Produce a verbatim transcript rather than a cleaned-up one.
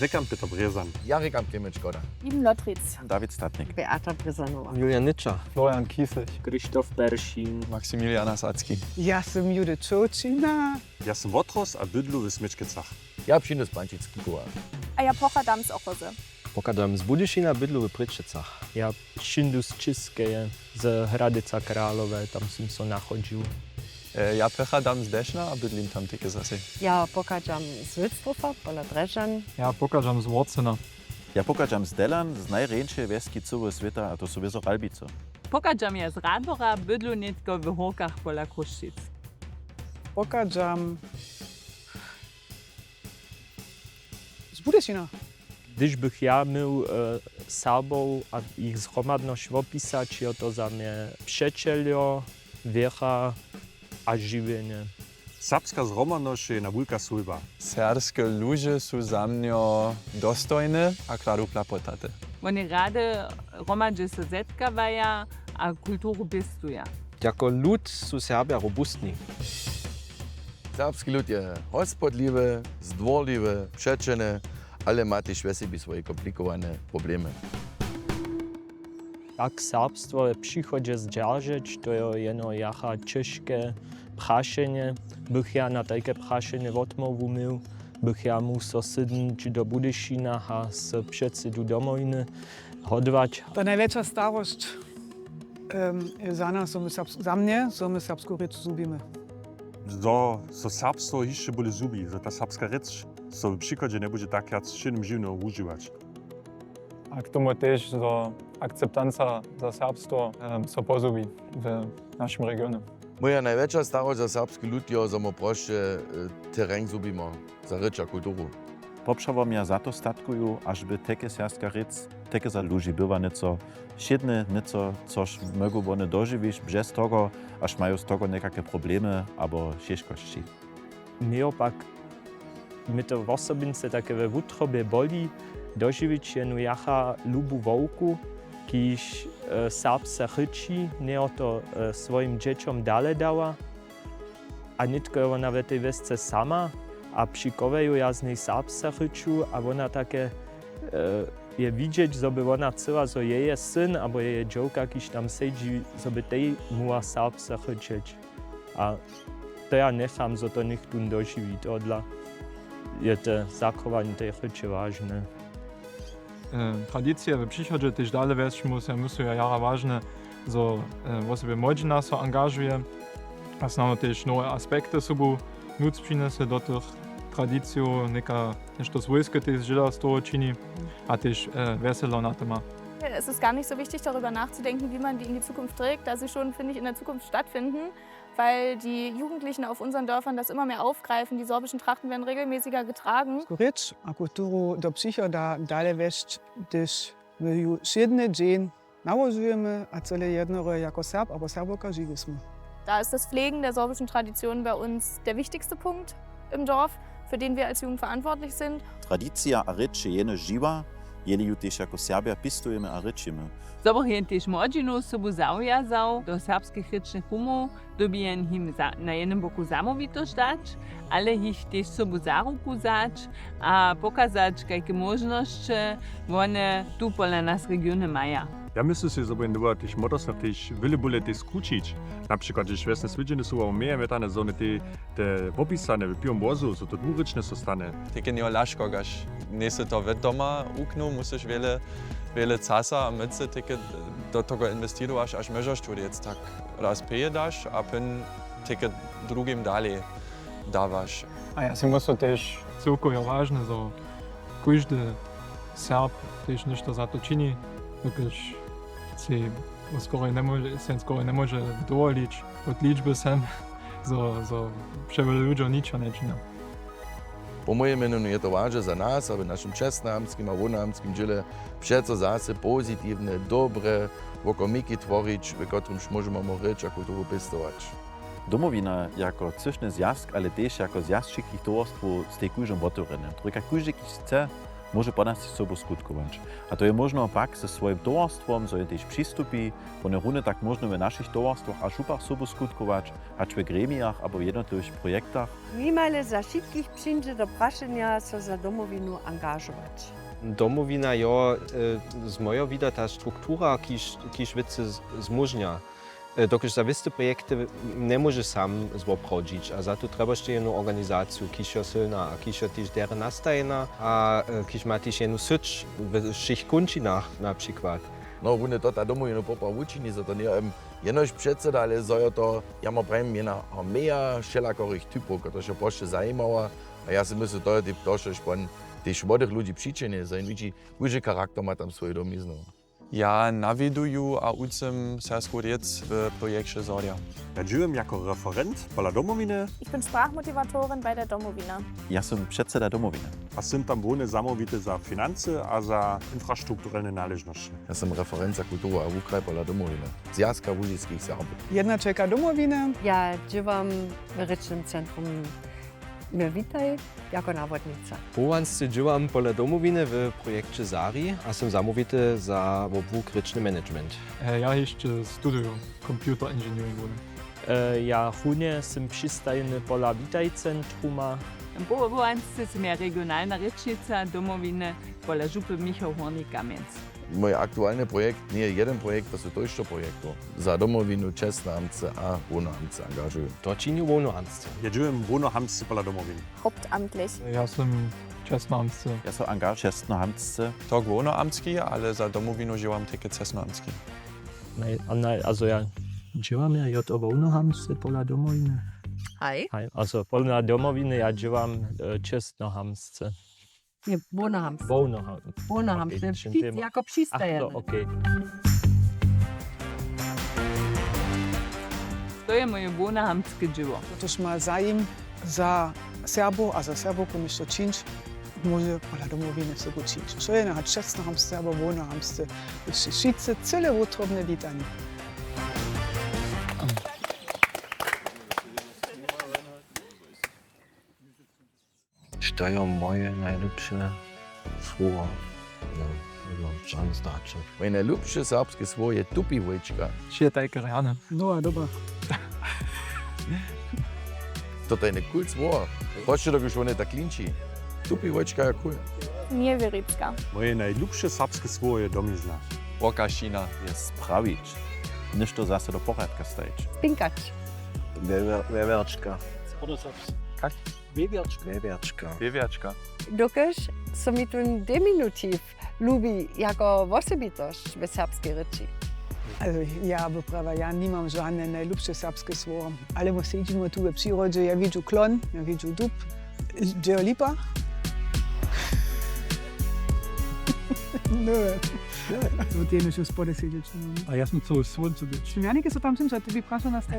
Rěkam Pětr Brězan. Ja rěkam Klemens Škoda. Iben Lotric. Dawid Statnik. Beata Brězanowa. Julian Nyča. Florian Kieslich. Krzysztof Peršin. Maksimiliana Sacki. Ja sym Judith Čołćina. Ja sym wotrost a bydlu w Směčkecach. Ja přińdu z Pančic Kukowa. A ja pochadam z Ochozy. Pochadam z Budyšina, bydlu w Prěčecach. Ja přińdu z Čěskeje, z Hradyca Kralowe, tam sym so nachodźił. E, ja pochadam z Dešna a bydlim tam tež zasej. Ja pochadam z Wilsdruffa pola Drježdźan. Ja pochadam z Worcena. Ja pochadam z Delan, z najrjeńšeje wjeski cyłeho swěta, a to su wězo Ralbicy. Pochadam ja z Radworja, bydlu nětko w Hórkach pola Chrósćic. Pochadam z Budyšina. Hdyž bych ja měł, e, Serbow a jich zhromadnosć wopisać, jo to za mnje přećeljo, wěra a žiwjenje. Serbska zhromadnosć je jedna wulka swójba. Serbske ludźe su za mnje dostojne a kladu klapotaty. Woni rady hromadźe so zetkawaja a kulturu pěstuja. Jako lud su Serbja robustni. Serbski lud je hospodliwy, zdwórliwy, přećelny, ale ma tež wjesebje swoje komplikowane problemy. Jak serbstwo w přichodźe zdźeržeć, to je jeno jacha ćežke prašenje. Bych ja na tajke prašenje wotmołwu měł, bych ja móhł so sydnyć do Budyšina a so předsydu Domowiny hodłać. To je najwjetša starosć, em, za nas, zo my serbs-, za mnje, zo my serbsku rěč zhubimy. Zo, zo serbstwo hišće bóle zhubi, zo ta serbska rěč so w přichodźe njebudźe tak wjac w wšědnym žiwjenju wužiwać. A k tomu tež, zo akceptanca za serbstwo, em, so pozhubi w našim regionje. Moja najwjetša starosć za serbski lud je, zo my prosće, e, tereń zhubimy za rěč a kulturu. Popřałbym ja za to statkuju, hažby teke serbska rěc, teke za ludźi była něco wšědne, něco, což móhłby wone dožiwić bjez toho, haž mają z toho někake problemy abo ćežkosći. Mnje pak, mnje to wosobince take we wutrobje boli, dožiwić jenu jacha lubu wowku, kiž, e, serbsce rěči, njejo to, e, swojim dźěćom dale dała. A nětko je wona we tej wjesce sama a při kołeju ja z njej serbsce rěču a wona take, e, je widźeć, zo by wona chcyła, zo jeje syn abo jeje dźowka, kiž tam sedźi, zo by tej móhła serbsce rěčeć. A to ja njecham, zo to něchtó dožiwi. Tohodla je to zachowanje tej rěče wažne. E, tradicije w přichodźe tež dale wjesć, musu, musu ja jara wažne, zo, e, wosebje młodźina so angažuje a snano tež nowe aspekty sobu nutř přinjese do tych tradicijow, něka něšto swójske tež žela z toho čini a tež, e, wjeselo na to ma. Es ist gar nicht so wichtig, darüber nachzudenken, wie man die in die Zukunft trägt, da sie schon, finde ich, in der Zukunft stattfinden, weil die Jugendlichen auf unseren Dörfern das immer mehr aufgreifen. Die sorbischen Trachten werden regelmäßiger getragen. Rěč a kulturu do přichoda dale wjesć, hdyž my ju wšědny dźeń nałožujemy a cyle jednoho jako Serb abo Serbowka žiwismy. Da ist das Pflegen der sorbischen Tradition bei uns der wichtigste Punkt im Dorf, für den wir als Jugend verantwortlich sind. Tradicija a rěč je jeno žiwa, jeli ju tež jako Serbja pěstujemy a rěčimy. Zo bych jen tež młodźinu sobu zawjazał do serbskich rěčnych rumow, dyrbi jen jim za-, na jednym boku zamołwitosć dać, ale jich tež sobu za ruku wzać a pokazać, kajke móžnosće wone tu pola nas w regionje maja. Ja myslu sej, zo by jen dowolał tež młodostnach tež wjele bóle tež skrućić. Na přikład, hdźež wjesne swědźeny su abo meje mjetane, zo one te, te wopisane w piwom wozu, zo to dwurěčne so stane. Tež njeje lažko, kaž njejsy to wot doma wuknył, musyš wjele, wjele časa a mycy tež do toho inwestirować, haž móžeš tu rěc, tak raz pjeje daš a pón tež druhim dale dawaš. A ja sej myslu tež, cyłkowo je wažne, zo kóždy Serb tež něšto za to čini, dokelž sej skoraj njemóže, sej skoraj njemóže dowolić wot ličby sem, zo, zo přewjele ludźo ničo nječinja. Po mojim měnjenju je to wažne za nas, aby w našim čestnohamtskim a hłownohamtskim dźěle přeco zase pozitiwne, dobre wokomiki tworić, w kotrymž móžemy rěč a kulturu pěstować. Domowina jako třěšny zwjazk, ale tež jako zwjazk wšitkich towarstwow stej kóždym wotewrjene. Druga, kóždy, kiž chce, Móže ponadź sobu skutkować. A to je móžno pak ze swojim towarstwom, zo jim tež přistupi. Wone runje tak móžno w našich towarstwach a župach sobu skutkować, hač w gremijach abo w jednotliwych projektach. Nimale za wšitkich přińdźe do prašenja, so za Domowinu angažować. Domowina jo, e, z mojeho wida ta struktura, kiž, kiž wěcy z-, zmóžnja. E, dokelž za wěste projekty njemóže sam zwoprawdźić a za to trjebaš ty jednu organizaciju, kiž jo sylna a kiž jo tež derje nastajena a, e, kiž ma tež jednu syć we wšěch kónčinach na přikład. No, runje to ta Domowina poprawom wučini, zo to njeje, em, jenož předseda, ale zo jo to, ja mam prajim, jedna armeja wšelakorych typow, kotrež jo prosće zajimała. A ja sej myslim, to je typ toho, štož pon tež młodych ludźi přićahni, zo jim widźi, kóždy charakter ma tam swoju domiznu. Ja nawjeduju a wučim serbsku rěc w projekće Zorja. Ja dźěłam jako referent pola Domowiny. Ich bin Sprachmotivatorin bei der Domowina. Ja sym předseda Domowiny. A sym tam hłowny zamołwity za financy a za infrastrukturelne naležnosće. Ja sym referent za kulturu a wukraj pola Domowiny Zwjazka łužiskich Serbow. Jednaćelka Domowiny. Ja dźěłam w rěčnym centrum Měr Witaj jako nawodnica. Powołansce dźěłam pola Domowiny w projekće Zari a sym zamołwity za wobłuk rěčny management. E, ja hišće studuju computer engineering runje. E, ja runje sym přistajeny pola Witaj-centruma. Powołansce sym ja regionalna rěčnica Domowiny pola župy Michał Hórnik-Kamjenc. Mój aktualny projekt njeje jedyn projekt, to su to hišće projekty. Za Domowinu, čestne hamtsce a hłowne hamtsce angažuju. To činju hłowne hamtsce. Ja dźěłam hłowne hamtsce pola Domowiny. Hauptamtlich. Ja sym čestne hamtsce. Ja sym angaž čestne hamtsce. To hłowne hamtski, ale za Domowinu dźěłam tajke čestne hamtski. Naj-, a naj-, also ja. Dźěłam ja jo to hłowne hamtsce pola Domowiny. Haj. Haj, also pola Domowiny ja dźěłam, e, čestne hamtsce. Nje, hłowne hamtsce. Hłowne ham-, hłowne hamtsce. Okej, při-, jako přistajene. Ach so, okej. To je moje hłowne hamtske dźěło. Dokelž ma zajim za Serbow a za Serbowku něšto čińć, móže pola Domowiny sobu čińć. Što je na čestne hamtsce abo hłowne hamtsce, wšitcy cyle wotrobne witani. Što jo moje najlěpše słowo? No, no, žan značek. Moje najlubše serbske słowo je tupiwojčka. Wšě tajke rjane. No a dobra. To tajne cool słowo. Proč to, dokelž wone tak klinči? Tupiwojčka je cool. Njewěricka. Moje najlubše serbske słowo je domizna. Wokašina je sprawić. Něšto zase do porjadka stajić. Pinkać. Wjewjerčka. Kak? Wjewjerčka. Wjewjerčka. Wjewjerčka. Dokelž so mi tón diminutiw lubi jako wosebitosć w serbskej rěči. E, ja by prawa, ja nimam žane najlubše serbske słowo, ale my sedźimy tu we přirodźe, ja widźu klon, ja widźu dub, dźe jo lipa. No. Wot jenož spode sedźeć. A ja sym chcał w słońcu być. Słonjaniki su tam čimž, a ty bi prašał na staj.